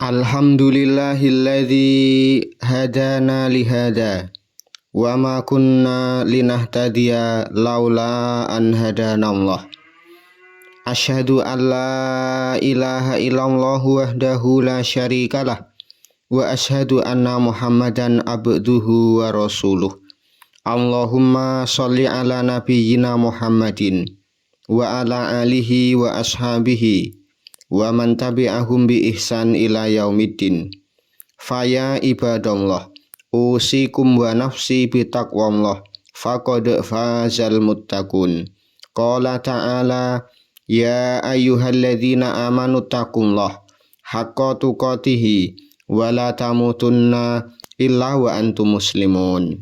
Alhamdulillahilladzi hadana lihada wa ma kunna linahtadiya laula an hadanallah. Asyhadu an la ilaha illallah wahdahu la syarikalah wa asyhadu anna Muhammadan abduhu wa rasuluh. Allahumma sholli ala nabiyyina Muhammadin wa ala alihi wa ashabihi wa man tabi'ahum bi ihsan ila yaumiddin. Faya ibadallah, usikum wa nafsi bi taqwallah, faqad fazal muttaqun. Qala ta'ala, ya ayyuhalladzina amanu taqullah haqqa tuqatihi wa la tamutunna illa wa antum muslimun.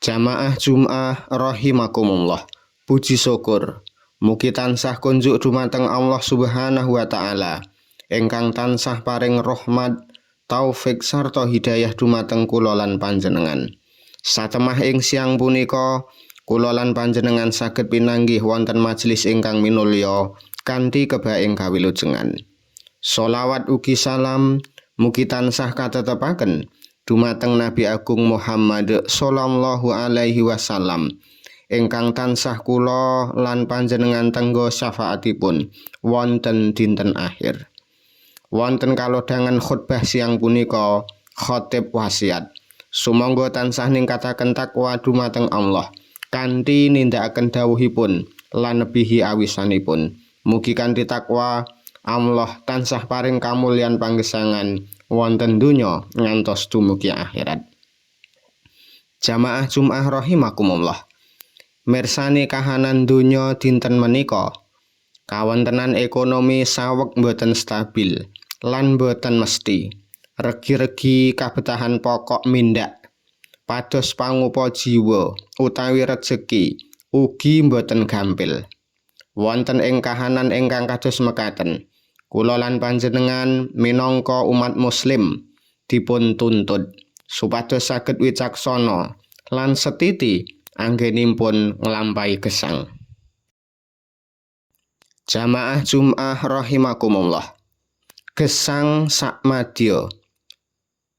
Jamaah Jum'ah rahimakumullah. Puji syukur mugi tansah kunjuk dumateng Allah Subhanahu wa taala ingkang tansah paring rahmat, taufik sarta hidayah dumateng kula lan panjenengan. Satemah ing siang punika kula lan panjenengan saged pinanggih wonten majelis ingkang minulya kanthi kebaing kawilujengan. Sholawat ugi salam mugi tansah katetepaken dumateng Nabi Agung Muhammad sallallahu alaihi wasallam ingkang tansah kula lan panjenengan tenggo syafaatipun wonten dinten akhir. Wonten kalodhangan khutbah siang punika khotib wasiat. Sumangga tansah ningkataken takwa dumateng Allah kanthi nindakaken dawuhipun lan nebihi awisanipun. Mugi kanthi takwa Allah tansah paring kamulyan panggesangan wonten donya ngantos dumugi akhirat. Jamaah Jum'ah rahimakumullah. Mirsani kahanan donya dinten menika, kawontenan ekonomi saweg boten stabil lan boten mesti. Regi-regi kabetahan pokok mindhak, pados pangupa jiwa utawi rejeki ugi boten gampil. Wonten ing kahanan ingkang kados mekaten, kula lan panjenengan minangka umat muslim dipun tuntut supados saged wicaksana lan setiti anggenipun nglampahi gesang. Jamaah Jum'ah rahimakumullah. Gesang sakmadya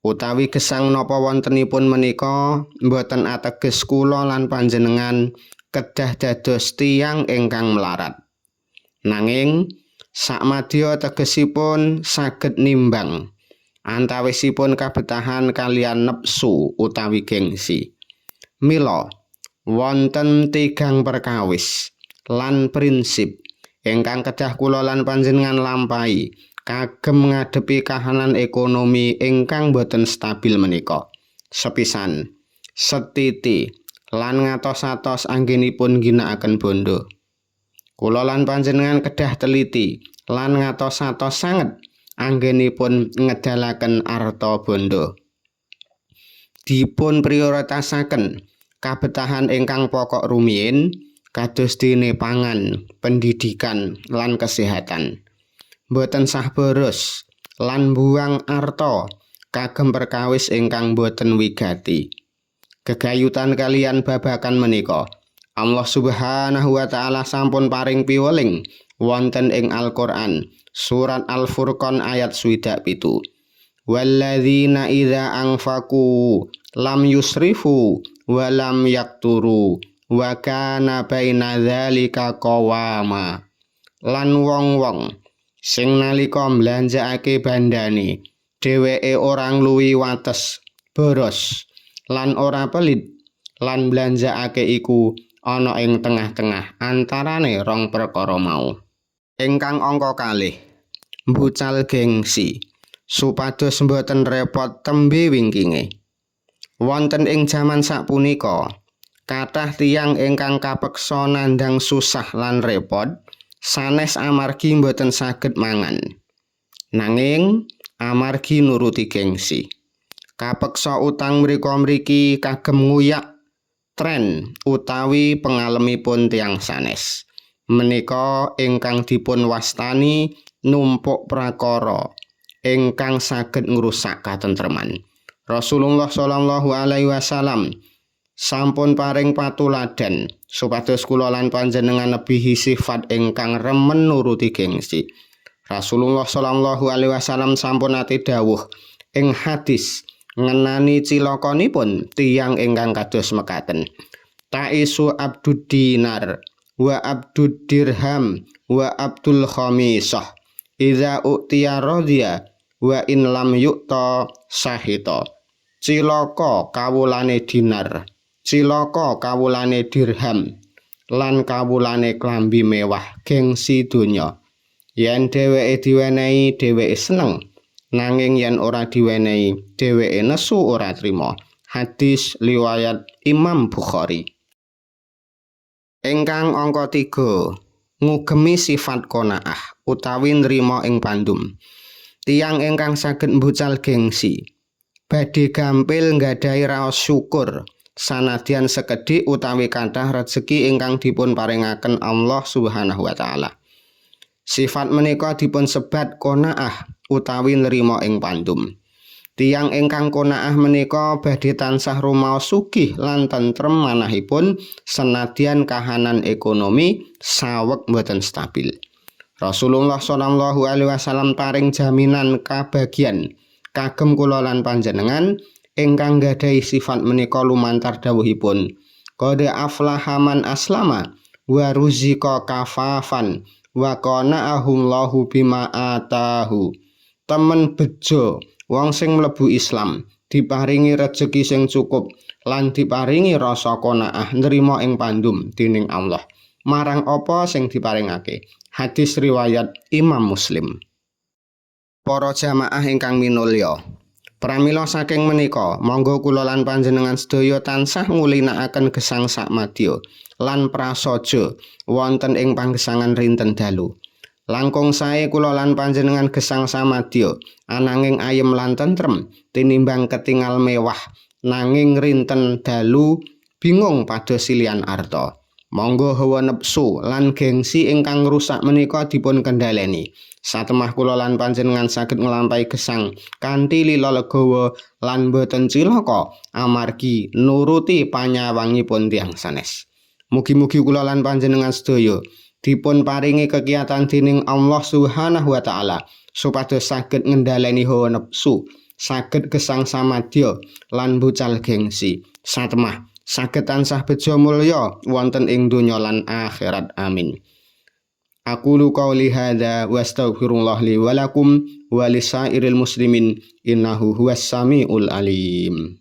utawi gesang napa wontenipun menika boten ateges kula lan panjenengan kedah dados tiyang ingkang melarat. Nanging sakmadya tegesipun saged nimbang antawisipun kabetahan kaliyan nepsu utawi gengsi. Mila wonten tigang perkawis lan prinsip ingkang kedah kula lan panjenengan lampahi kagem ngadepi kahanan ekonomi ingkang boten stabil menika. Sepisan, setiti lan ngatos-atos anggenipun ngginakaken bondo. Kula lan panjenengan kedah teliti lan ngatos-atos sanget anggenipun ngedalaken arta bondo. Dipun prioritasaken kabetahan ingkang pokok rumiyin kados dene pangan, pendidikan lan kesehatan. Boten sah boros lan buang arta kagem perkawis ingkang boten wigati. Gegayutan kaliyan babagan menika, Allah Subhanahu wa taala sampun paring piweling wonten ing Al-Qur'an surat Al-Furqan ayat 67. Walladzina idza anfaqu lam yusrifu wa lam yaqturu wa kana baina dzalika qawama. Lan wong-wong sing nalika mblanjakake bandane dheweke ora ngluwihi wates, boros lan ora pelit, lan mblanjakake iku ana ing tengah-tengah antarane rong perkara mau. Ingkang angka kalih, mbucal gengsi supados mboten repot tembe wingkinge. Wonten ing jaman sapunika kathah tiyang ingkang kapeksa nandhang susah lan repot sanes amargi mboten saged mangan, nanging amargi nuruti gengsi. Kapeksa utang mrika-mriki kagem nguyak tren utawi pengalemipun tiyang sanes. Menika ingkang dipun wastani numpuk prakara ingkang saged ngrusak katentreman. Rasulullah sallallahu alaihi wasallam sampun paring patuladan supados kula lan panjenengan nebihi sifat ingkang remen nuruti gengsi. Rasulullah sallallahu alaihi wasallam sampun nate dawuh ing hadis ngenani cilakanipun tiyang ingkang kados mekaten. Ta'isu abdud dinar wa abdud dirham wa abdul khamisah idza u'tiya radhiya wa in lam yu'ta sahita. Cilaka kawulane dinar, cilaka kawulane dirham lan kawulane klambi mewah gengsi donya. Yen dheweke diwenehi dheweke seneng, nanging yen ora diwenehi dheweke nesu ora trima. Hadis riwayat Imam Bukhari. Ingkang angka 3, ngugemi sifat qanaah utawi nrima ing pandum. Tiyang ingkang saged mbucal gengsi badhe gampil nggadahi raos syukur sanadyan sekedhik utawi kathah rejeki ingkang dipun paringaken Allah Subhanahu wa taala. Sifat menika dipun sebat qanaah utawi nrima ing pandum. Tiyang ingkang qanaah menika badhe tansah rumaos sugih lan tentrem manahipun senadyan kahanan ekonomi saweg mboten stabil. Rasulullah sallallahu alaihi wasallam paring jaminan kabagian kagem kula lan panjenengan ingkang nggadahi sifat menika lumantar dawuhipun qad aflaha man aslama wa ruzika kafafan wa qana'ahullahu bima atahu. Temen bejo wong sing mlebu Islam diparingi rejeki sing cukup lan diparingi rasa qanaah nrima ing pandum dening Allah marang apa sing diparingake. Hadis riwayat Imam Muslim. Para jamaah ingkang minulya, pramila saking menika monggo kula lan panjenengan sedaya tansah ngulinakaken gesang samadya lan prasaja wonten ing panggesangan rinten dalu. Langkung sae kula lan panjenengan gesang samadya ananging ayem lan tentrem tinimbang ketingal mewah nanging rinten dalu bingung pados silihan arta. Monggo hawa nepsu lan gengsi ingkang ngrusak menika dipun kendhaleni. Satemah kula lan panjenengan saged nglampahi gesang kanthi lila legawa lan boten cilaka amargi nuruti panyawangipun tiyang sanes. Mugi-mugi kula lan panjenengan sedaya dipun paringi kekiyatan dening Allah Subhanahu wa taala supados saged ngendhaleni hawa nepsu, saged gesang samadya lan bucal gengsi. Satemah saged tansah bejo mulya wonten ing donya lan akhirat. Amin. Aqulu qouli hadza wa astaghfirullah li wa lakum wa lisairil muslimin innahu huwas samiul alim.